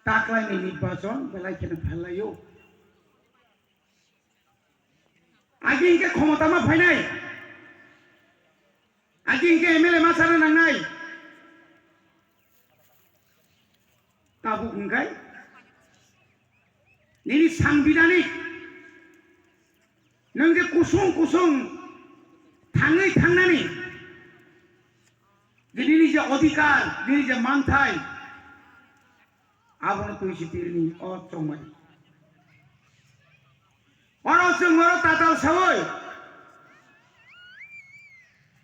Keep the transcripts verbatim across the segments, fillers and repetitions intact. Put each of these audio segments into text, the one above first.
Taklaini nirbachon belai kheno pherlaio. Agi hingke khomota ma phainai. Agi hingke M L A ma sana nangnai. Tabuk hingkai nini sangbidhanik nwng je kusung kusung thangwi thangnani je nini je odhikar, nini je manthai, abono twi si tirini o chongmani. Oro chwng oro tatal sawi,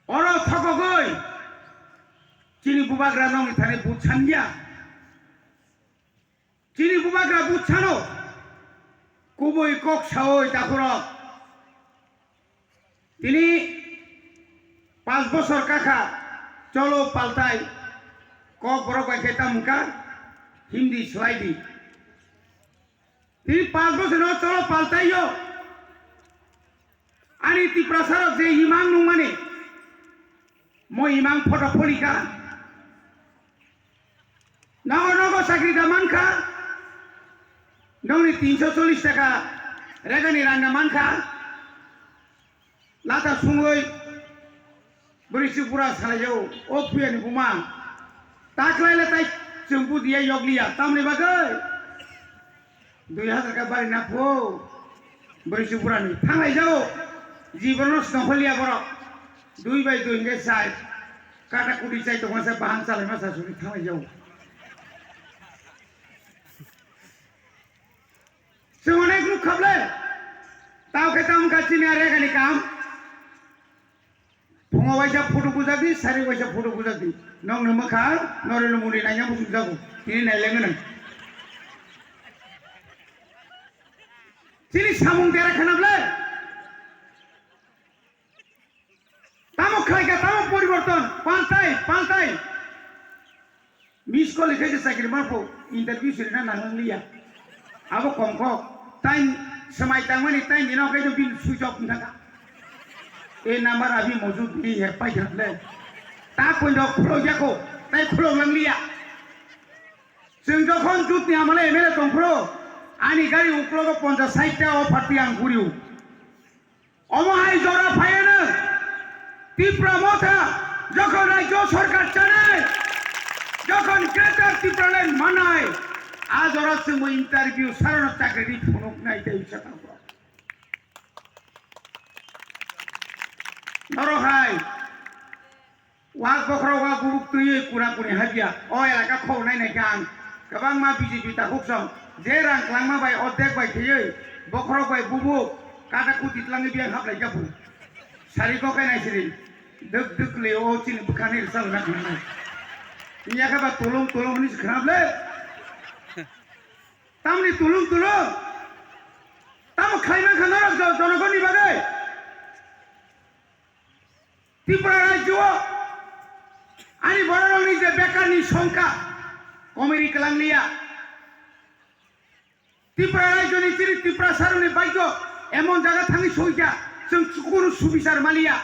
oro thokogwi chini bubagra nongni thani but sanja. Chini bubagra but sano, kubui kok sawi takhurok. Tini panch bosor kakha, cholo paltai, kok borok bai khe tamo wngkha, Hindi swlai di. Tini panch bosor no cholo paltai yo. Ani Tiprasa rok je imang nungmani, mo imang photo pholikha. Nogo nogo chakri da mankha, nongni tinso chollish taka regani rang da mankha. Lata sungwi bwrwi chwng pura salai jago, o phuyani buma. Taklai le tai chwng budiya yokliya, tamni bagwi? Dui hazar ka bari na pho. Bwrwi chwng purani thanglai jago. Jibono snokholiya borok. Dui bai dui hingke sai. Kata kuti chai tongma sa bahan salai ma sa suri thanglai jago. Chwng onek nuk khable. Tao khe tamo kha chini are gani kam. Phungo waisa photo bujak di, sari waisa photo bujak di. Nokni mwkhang Narendra Modi naina muchung jago. Tini nailai mano. Chini samung dera khana ble. Tamo khlai kha, tamo poriborton, pantai, pantai. Miss call khe je chakri ma pho, interview sirina nang liya. Abo kom kok, time swmai tangmani time dino khe bini switch off wngkha. E number abhi mojud nahi hai, pai kha le. Ta koi rok khulok ya kho, tai khulok lang liya. Chwng jokhon jut ni amale M L A tong phro, ani gari uklogo ponchas sait ta offer ti ang guriu. Omo hai jora phaiano Tipra Motha jokhon rajyo sarkar chanai, jokhon Greater Tipraland manai, a jora chwngbo interview sarono chakri phunuknai tei wngsa tangbo. Norok hai Wak bokhorok wak bubuk twiwi kuna kuni habya. O elaka khobor nai naikha ang. Kwbangma B J P takhuk song. Je rang kwlangma bai ordek bai khaiwi bokhorok bai bubuk kata kuti twlangwi biyang haplaikha phu. Sari kok kai nai siri. Dwk dwk le o chini bwkhani rwchapna khnanai. Yakhe ba tulung tulung hwnwi se khna ble. Tamni tulung tulung. Tamo khlai mankha norok jo-, jonogonni bagwi. Tripura rajyo ani bororokni je bekarni songkha komiri kwlangliya. Tripura rajyoni chini Tiprasarokni bagwi emon jaga thangwi soikha, chwng kunu subisar maliya.